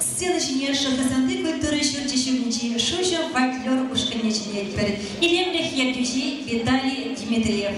Сцена ҫине Шӑхасанти культура ҫурчӗ ҫумӗнчи Шуҫӑм фольклор ушкӑнне чӗнетпӗр. Илемлӗх ертӳҫи Виталий Дмитриев.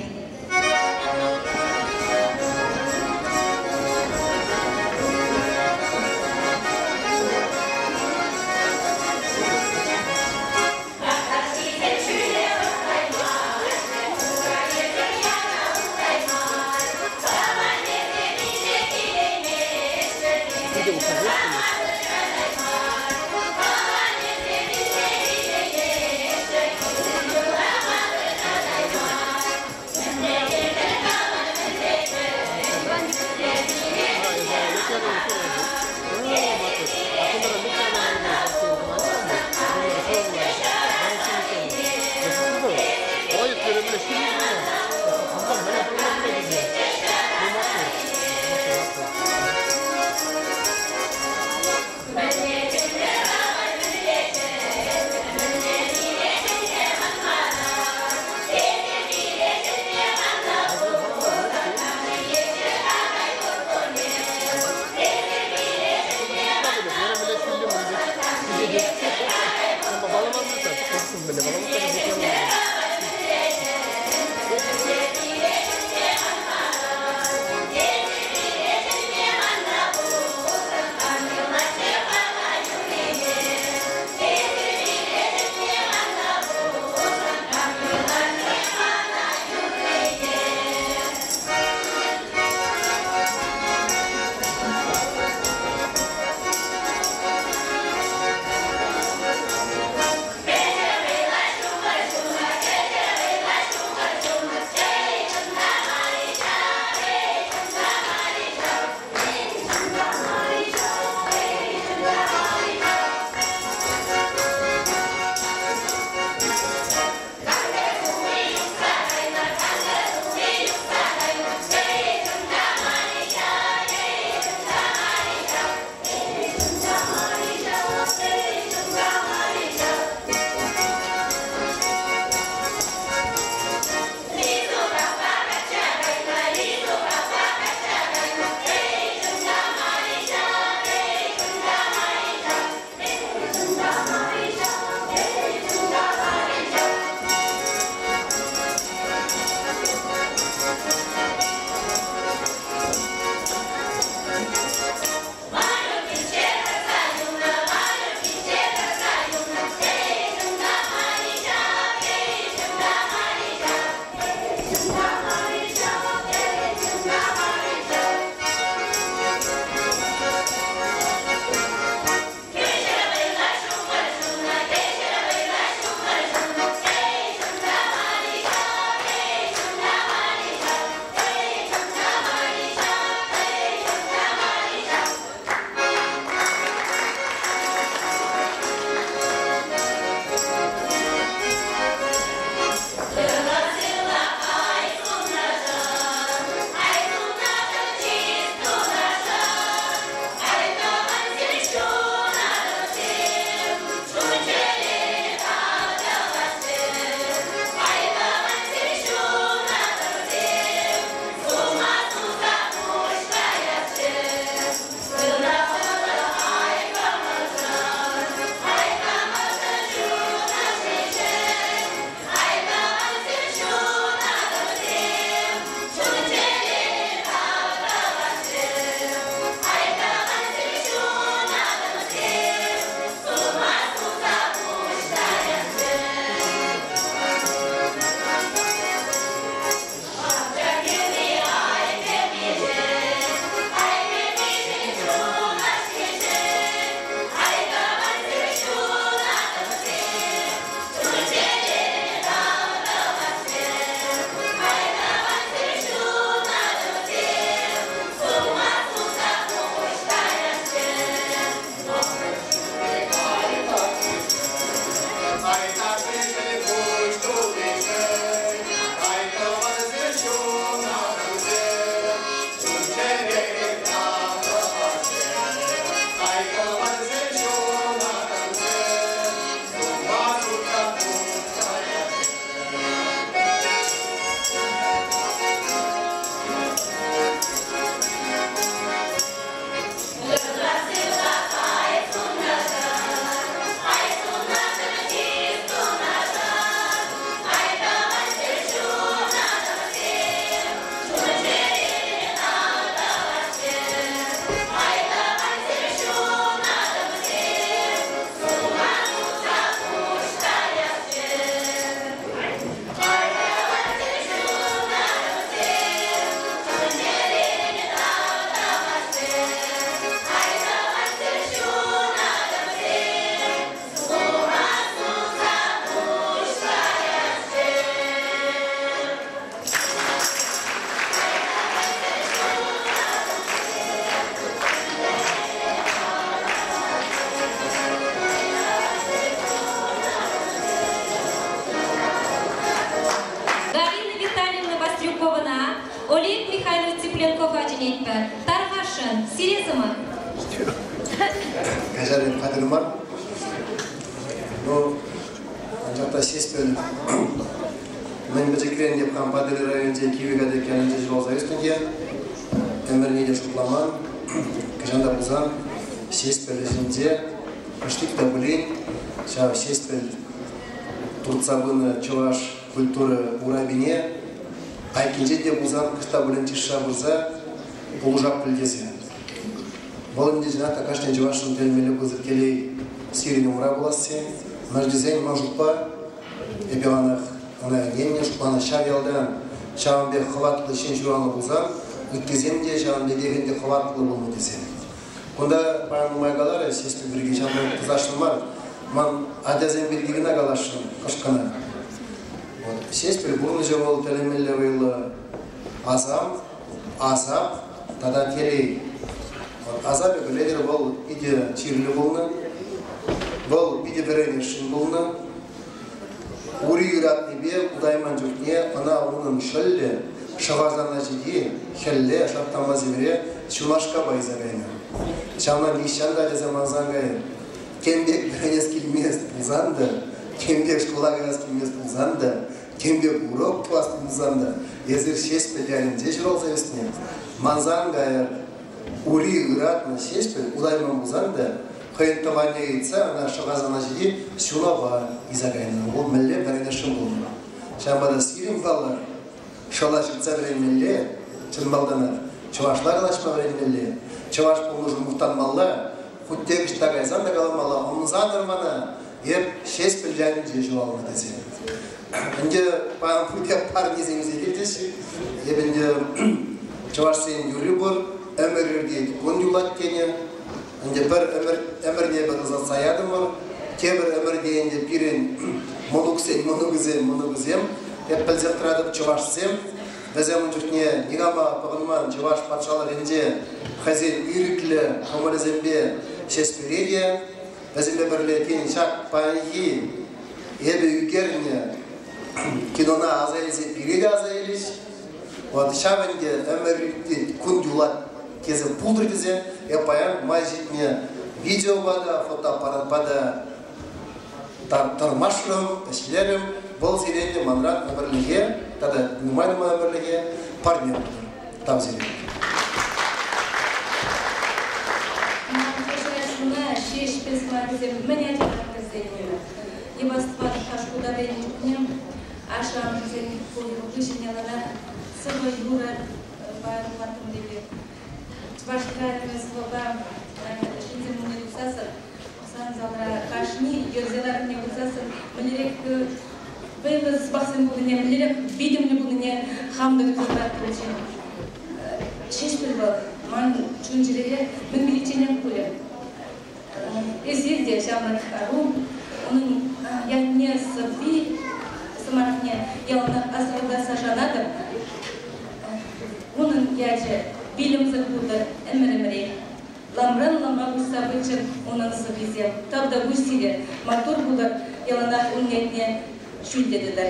Каҫар, хатӗр мар. Ну, анчах та Ҫеҫпӗл мӗн пӗчӗкрен те хам Патӑрьел районӗнче Кивӗ Катек ялӗнче ҫуралса ӳснӗ те, ӗмӗрне те шутламан, хӑҫан та пулсан Ҫеҫпӗл ӗҫӗнче кӑштик та пулин ҫав Ҫеҫпӗл туртса пынӑ чӑваш культура урапине айккинче те пулсан кӑшт та пулин чышша пырса пулӑшап пуль тесе. Вӑл ӗнтӗ чӑнах та кашни чӑвашшӑн тӗлӗнмелле пысӑк телей сирӗн умра пуласси. Мӗншӗн тесен ман шутпа эпӗ ӑна ӗненнӗ, шутланӑ ҫав ялтан ҫавӑн пек хӑватлӑ ҫын ҫуралнӑ пулсан ыттисем те ҫавӑн пекех ӗнтӗ хӑватлӑ пулнӑ тесе. Кунта паян нумай каларӗ, Ҫеҫпӗл пирки ҫамрӑк тӑсасшӑн мар. Ман ачасем пирки кӑна каласшӑн, кӑшт кӑна. Вот. Ҫеҫпӗл пурнӑҫӗ вӑл тӗлӗнмелле вӑйлӑ асам, асап тата телей. Вот асапӗ пӗлетӗр, вӑл питӗ чирлӗ пулнӑ, вӑл питӗ вӗренесшӗн пулнӑ. Ури ыратнипе утайман чухне ӑна унӑн шӑллӗ Шӑхасана ҫити хӗлле шартлама сивӗре ҫунашкапа илсе кайнӑ. Ҫавна нихҫан та тесе мансан кайӑн. Тем пек вӗренес килмест пулсан та, тем пек шкула каяс килмест пулсан та, тем пек урок тӑвас пулсан та, эсир Ҫеҫпӗл ялӗнче ҫуралса ӳснӗ. Мансан кайӑр. Ури ыратнӑ Ҫеҫпӗл утайман пулсан та, хӑйӗн тӑванне ыйтса ӑна Шӑхасана ҫити ҫунапа илсе кайнӑ. Вӑл мӗнле вӗренесшӗн пулнӑ. Ҫавӑнпа та сирӗн паллах шӑла ҫыртса вӗренмелле, чӑн малтанах чӑвашла калаҫма вӗренмелле, чӑваш пулнӑшӑн мухтанмалла, хуть те ӑҫта кайсан та каламалла, ӑмсанӑр мана, эп Ҫеҫпӗл ялӗнче ҫуралнӑ тесе. Ӗнтӗ паян пурте парнесем илсе килчӗҫ. Эп ӗнтӗ чӑвашсен юрри пур, ӗмӗр иртет, кун юлать тенӗ. Ӗнтӗ пӗр ӗмӗр, ӗмӗрне пӗр ӑсатса ятӑмӑр. Тепӗр ӗмӗрте ӗнтӗ пирӗн мӑнуксен мӑнукӗсен мӑнукӗсем, эп пӗлсех тӑратӑп, чӑвашсем. Вӗсем ун чухне никама пӑхӑнман чӑваш патшалӑхӗнче хӑйсен ирӗклӗ кӑмӑлӗсемпе Ҫеҫпӗле те, вӗсемпе пӗрле тен ҫак паянхи эпӗ ӳкернӗ кинона аса илсе пире те аса илӗҫ. Вот ҫав ӗнтӗ ӗмӗр иртет, кун юлать тесе пултӑр тесе эп паян май ҫитнӗ видеопа та, фотоаппаратпа та тӑрмашрӑм, ӗҫлерӗм. Вӑл сире те манран ӗмӗрлӗхе тата нумай-нумай ӗмӗрлӗхе парне пултӑр. Тав сире. Ман Ҫеҫпӗл сӑмахӗсем мӗн ачаран кӗрсе юлнӑ. Йӑвастӑван шкулта вӗреннӗ чухне ашшӗ-амӑшӗсен хыҫҫӑн яланах сӑвӑ, юрӑ паттӑм пекех. Чӑваш хӗрарӑмӗ сӑвӑпа ҫынсем умне тухсассӑн, сан залра кашни йӗрсе ларнине курсассӑн мӗнлерех вӑйлӑ сӑмахсем пулнине, мӗнлерех витӗмлӗ пулнине хам та туйса тӑраттӑмччӗ. Ҫеҫпӗл вӑл ман чун-чӗрере мӗн виличченех пулӗ. Эсир те ҫамрӑк ӑру, унӑн ятне, сӑвви, сӑмахне яланах асра шанатӑп. Унӑн ячӗ вилӗмсӗр пултӑр ӗмӗр-ӗмӗрех. Ламран лама куҫса пыччӑр унӑн сӑввисем. Тавтапуҫ сире, маттур пулӑр, яланах ун ятне ҫӳлте тытӑр.